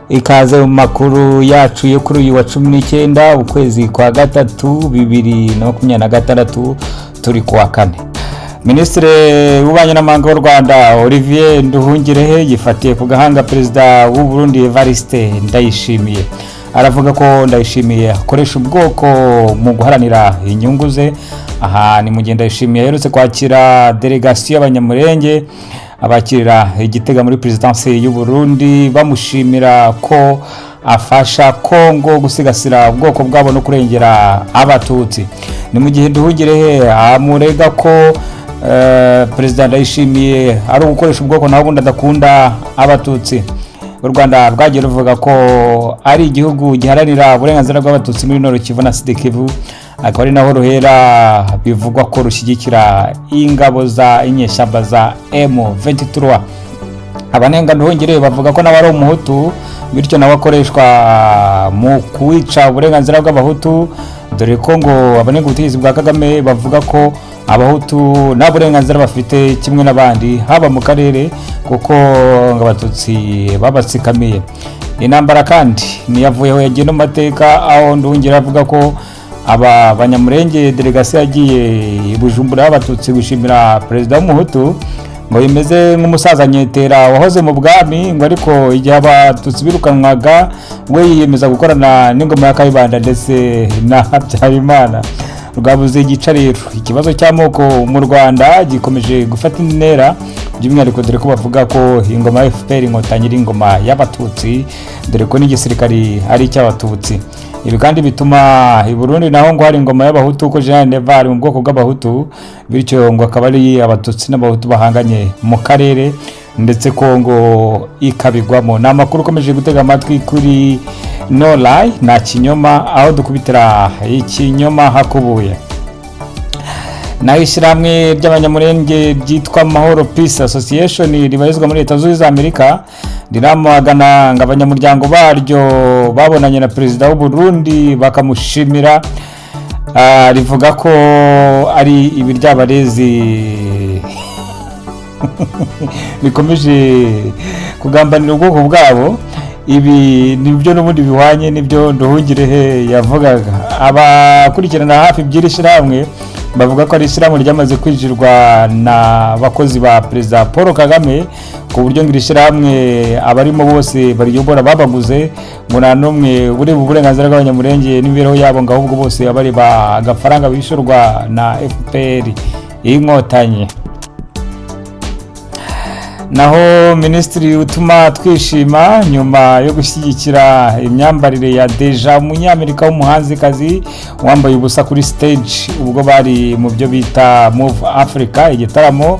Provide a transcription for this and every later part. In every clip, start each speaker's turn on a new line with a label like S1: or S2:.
S1: Ikaze mu makuru yacu yo kuri uyu wa 19 ukwezi kwa gatatu 2026, turi kuwa kane. Minisitiri w'Ububanyi n'Amahanga w'u Rwanda, Olivier Nduhungirehe, yifatiye ku gahanga Perezida w'u Burundi, Evariste Ndayishimiye. Aravuga ko Ndayishimiye akoresha ubwoko mu guharanira inyungu ze. Aha ni mu gihe Ndayishimiye aherutse kwakira delegasiyo y'Abanyamurenge, abakirira i Gitega muri perezidansi y'u Burundi, bamushimira ko afasha Kongo gusigasira ubwoko bwabo no kurengera Abatutsi. Ni mu gihe Nduhungirehe amurega ko Perezida Ndayishimiye ari ugukoresha ubwoko, naho ubundi adakunda Abatutsi. U Rwanda rwagiye ruvuga ko ari igihugu giharanira uburenganzira bw'Abatutsi muri Nord Kivu na Sud Kivu, akaba ari naho ruhera bivugwa ko rushyigikira ingabo za inyeshyamba za M23. Abanenga Nduhungirehe bavuga ko nawe ari Umuhutu, bityo nawe akoreshwa mu kwica uburenganzira bw'Abahutu, dore ko ngo abanenga ubutegetsi bwa Kagame bavuga ko Abahutu nta burenganzira bafite kimwe n'abandi, haba mu karere, kuko ngo Abatutsi babatsikamiye. Intambara kandi ntiyavuyeho, yagiye no mu mateka, aho Nduhungirehe avuga ko aba Banyamurenge, delegasiyo yagiye i Bujumbura y'Abatutsi gushimira perezida w'Umuhutu, ngo bimeze nk'umusaza Nyetera wahoze mu bwami, ngo ariko igihe Abatutsi birukanwaga we yiyemeza gukorana n'ingoma ya Kayibanda ndetse na Habyarimana. Rwabuze igica. Rero ikibazo cy'amoko mu Rwanda gikomeje gufata indi ntera, by'umwihariko dore ko bavuga ko ingoma ya FPR Inkotanyi ari ingoma y'Abatutsi, dore ko n'igisirikari ari icy'Abatutsi. Ibi kandi bituma i Burundi naho ngo hari ingoma y'Abahutu, ko Jean Neva ari mu bwoko bw'Abahutu, bityo ngo akaba ari Abatutsi n'Abahutu bahanganye mu karere, ndetse Kongo ikabigwamo. Ni amakuru ukomeje gutega amatwi kuri No Lie, nta kinyoma, aho dukubitira ikinyoma hakubuye. Naho ishyirahamwe ry'Abanyamurenge ryitwa Mahoro Peace Association ribarizwa muri Leta Zunze Ubumwe za Amerika riramagana ngo abanyamuryango baryo babonanye na Perezida w'u Burundi bakamushimira. Rivuga ko ari ibiryabarezi bikomeje kugambanira ubwoko bwabo. Ibi nibyo n'ubundi bihwanye n'ibyo Nduhungirehe yavugaga. Abakurikirana hafi iby'iri shyirahamwe bavuga ko ari ishyirahamwe ryamaze kwinjirwa n'abakozi ba Perezida Paul Kagame, ku buryo ngo iri shyirahamwe abarimo bose bariyobora babaguze, ngo nta n'umwe ureba uburenganzira bw'Abanyamurenge n'imibereho yabo, ngo ahubwo bose bareba agafaranga bishyurwa na FPR Inkotanyi. Naho Minisitiri Utuma Twishima, nyuma yo gushyigikira imyambarire ya Deja, Umunyamerika w'umuhanzikazi wambaye ubusa kuri stage ubwo bari mu byo bita Move Africa, igitaramo,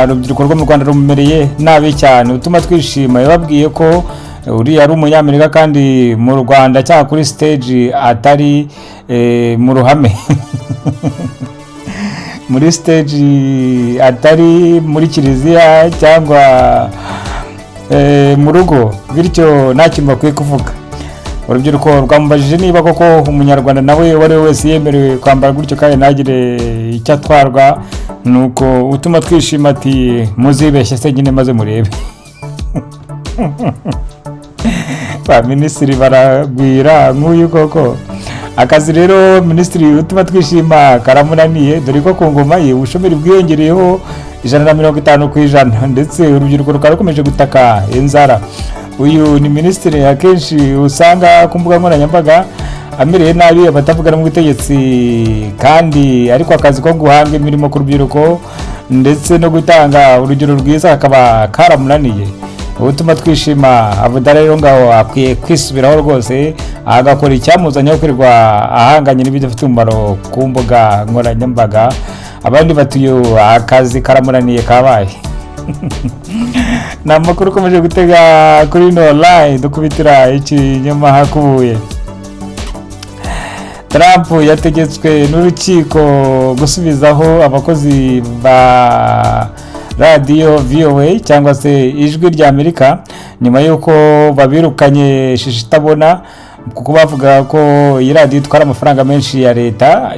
S1: urubyiruko rwo mu Rwanda rumereye nabi cyane. Utuma Twishima yababwiye ko uriya ari Umunyamerika kandi mu Rwanda cyangwa kuri stage atari mu ruhame, muri stage atari muri kiliziya cyangwa mu rugo, bityo nta kintu bakwiye kuvuga. Urubyiruko rwamubajije niba koko Umunyarwanda nawe uwo ari we wese yemerewe kwambara gutyo kandi ntagire icyo atwarwa, nuko Utuma Twishima ati: "Muzibeshye se nyine maze murebe." Ba minisitiri baragwira nk'uyu koko. Akazi rero Minisitiri Utuma Twishima karamunaniye, dore ko ku ngoma ye ubushomeri bwiyongereyeho 150%, ndetse urubyiruko rukaba rukomeje gutaka inzara. Uyu ni minisitiri akenshi usanga ku mbuga nkoranyambaga amereye nabi abatavuga rumwe n'ubutegetsi, kandi ariko akazi ko guhanga imirimo ku rubyiruko ndetse no gutanga urugero rwiza kakaba karamunaniye. Utuma Twishima avuga rero ngaho akwiye kwisubiraho rwose, agakora icyamuzanye aho kwirirwa ahanganye n'ibidafite umumaro ku mbuga nkoranyambaga. Abandi batuye akazi karamunaniye kabaye. Ni amakuru ukomeje gutega kuri No Lie, dukubitira ikinyoma hakubuye. Trump yategetswe n'urukiko gusubizaho abakozi ba radiyo VOA cyangwa se Ijwi rya Amerika, nyuma y'uko babirukanye shishi itabona, kuko bavuga ko iyi radiyo itwara amafaranga menshi ya leta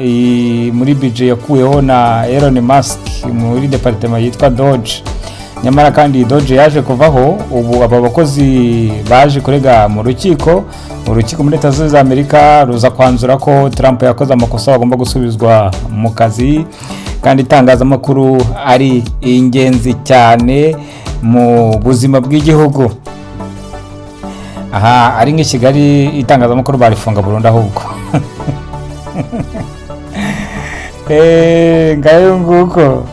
S1: muri budget yakuweho na Elon Musk muri department yitwa DOGE. Nyamara kandi DOGE yaje kuvaho. Ubu aba bakozi baje kurega mu rukiko. Urukiko muri Leta Zunze Ubumwe za Amerika ruza kwanzura ko Trump yakoze amakosa, bagomba gusubizwa mu kazi, kandi itangazamakuru ari ingenzi cyane mu buzima bw'igihugu. Aha ari nk'i Kigali, itangazamakuru barifunga burundu ahubwo. Ngayo nguko.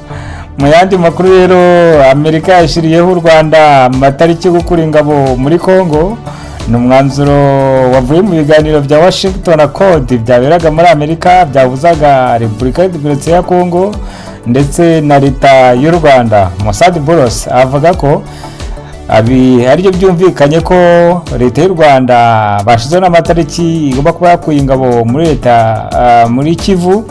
S1: Mu yandi makuru rero, Amerika yashyiriyeho u Rwanda amatariki yo gukura ingabo muri Congo. Ni umwanzuro wavuye mu biganiro bya Washington Accord byaberaga muri Amerika, byahuzaga Repubulika Demokarasi ya Congo ndetse na Leta y'u Rwanda. Massad Boulos avuga ko aribyo byumvikanye ko Leta y'u Rwanda bashyizeho n'amatariki igomba kuba yakuye ingabo muri leta muri Kivu,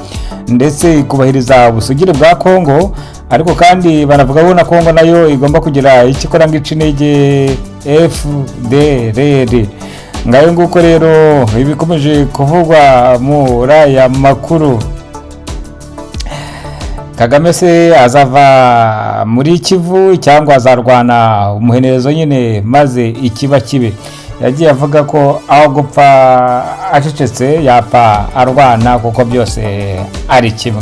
S1: ndetse ikubahiriza ubusugire bwa Congo. Ariko kandi banavuga ko na Congo nayo igomba kugira icyo ikora ngo ice intege FDLR. Ngayo nguko rero ibikomeje kuvugwa muri aya makuru. Kagame se azava muri Kivu cyangwa azarwana umuhenerezo nyine maze ikiba kibe? Yagiye avuga ko aho gupfa acecetse yapfa arwana, kuko byose ari kimwe.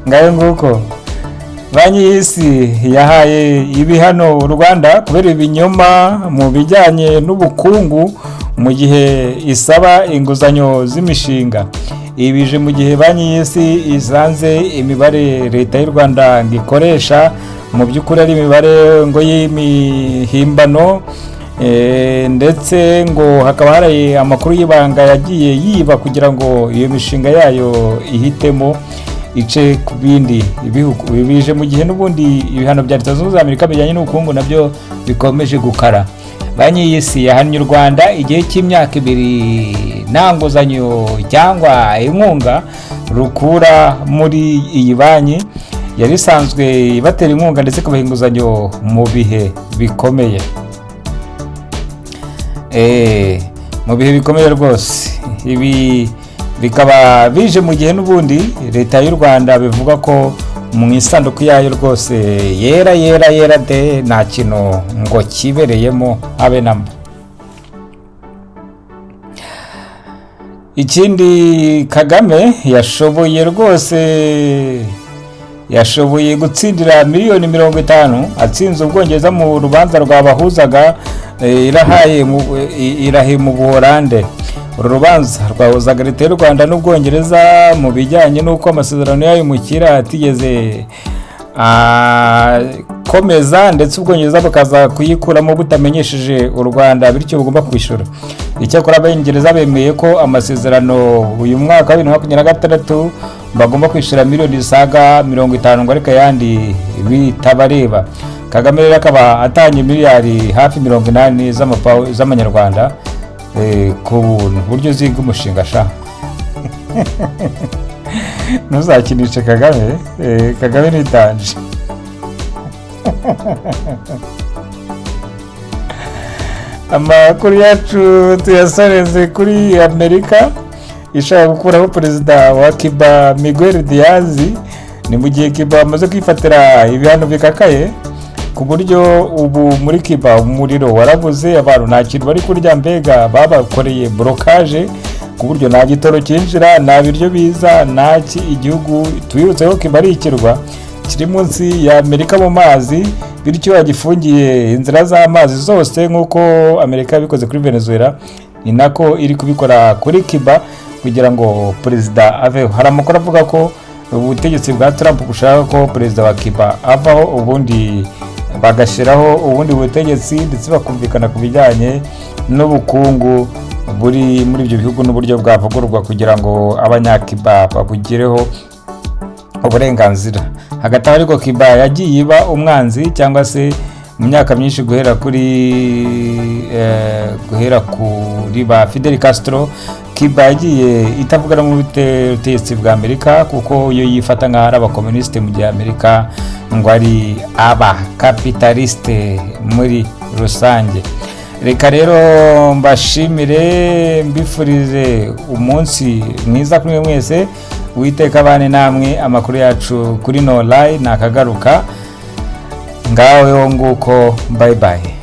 S1: Ngayo nguko. Banki y'Isi yahaye ibihano u Rwanda kubera ibinyoma mu bijyanye n'ubukungu mu gihe isaba inguzanyo z'imishinga. Ibi bije mu gihe Banki y'Isi isanze imibare Leta y'u Rwanda ngo ikoresha mu by'ukuri ari imibare ngo y'imihimbano, ndetse ngo hakaba hari amakuru y'ibanga yagiye yiba kugira ngo iyo mishinga yayo ihitemo ice ku bindi bihugu. Ibi bije mu gihe n'ubundi ibihano bya Leta Zunze Ubumwe za Amerika bijyanye n'ubukungu nabyo bikomeje gukara. Banki y'Isi yahannye u Rwanda igihe cy'imyaka 2 nta nguzanyo cyangwa inkunga rukura muri iyi banki yari isanzwe ibatera inkunga ndetse ikabaha inguzanyo mu bihe bikomeye. Mu bihe bikomeye rwose. Ibi bikaba bije mu gihe n'ubundi Leta y'u Rwanda bivuga ko mu isanduku yayo rwose yera yera yera de, nta kintu ngo kibereyemo habe namba. Ikindi, Kagame yashoboye rwose, yashoboye gutsindira miliyoni 50, atsinze Ubwongereza mu rubanza rwabahuzaga irahe mu Buholande. Uru rubanza rwahuzaga Leta y'u Rwanda n'Ubwongereza mu bijyanye n'uko amasezerano y'abimukira atigeze akomeza, ndetse Ubwongereza bukaza kuyikuramo butamenyesheje u Rwanda, bityo bugomba kwishyura. Icyakora Abongereza bemeye ko amasezerano uyu mwaka wa 2026 bagomba kwishyura miliyoni zisaga 50, ngo ariko ayandi bitabareba. Kagame rero akaba atanye miliyari hafi 80 z'amanyarwanda ku buntu. Buryo uziga umushinga sha, ntuzakinishe Kagame. Kagame nitanje. Amakuru yacu tuyasoreze kuri Amerika ishaka gukuraho perezida wa Cuba, Miguel Diaz. Ni mu gihe Cuba bamaze kwifatira ibihano bikakaye, ku buryo ubu muri Cuba umuriro warabuze, abantu nta kintu bari kurya, mbega babakoreye blocage ku buryo nta gitoro cyinjira, nta biryo biza, nta ki. Igihugu, tubibutse ko Cuba ari ikirwa kiri munsi ya Amerika mu mazi, bityo agifungiye inzira z'amazi zose. Nk'uko Amerika yabikoze kuri Venezuela, ni nako iri kubikora kuri Cuba kugira ngo perezida aveho. Hari amakuru avuga ko ubutegetsi bwa Trump bushaka ko perezida wa Cuba avaho, ubundi bagashyiraho ubundi butegetsi, ndetse bakumvikana ku bijyanye n'ubukungu buri muri ibyo bihugu n'uburyo bwavugururwa kugira ngo Abanyakiba babugireho uburenganzira. Hagati aho ariko, Cuba yagiye iba umwanzi cyangwa se mu myaka myinshi guhera kuri ba Fidel Castro, Cuba yagiye itavugana mu butegetsi bwa Amerika, kuko yo yifata nk'aho ari abakomunisite, mu gihe Amerika ngo ari abakapitalisite muri rusange. Reka rero mbashimire, mbifurize umunsi mwiza kuri mwe mwese. Uwiteka abane namwe. Amakuru yacu kuri Nolayi nakagaruka. Ngaho nguko, bye bye.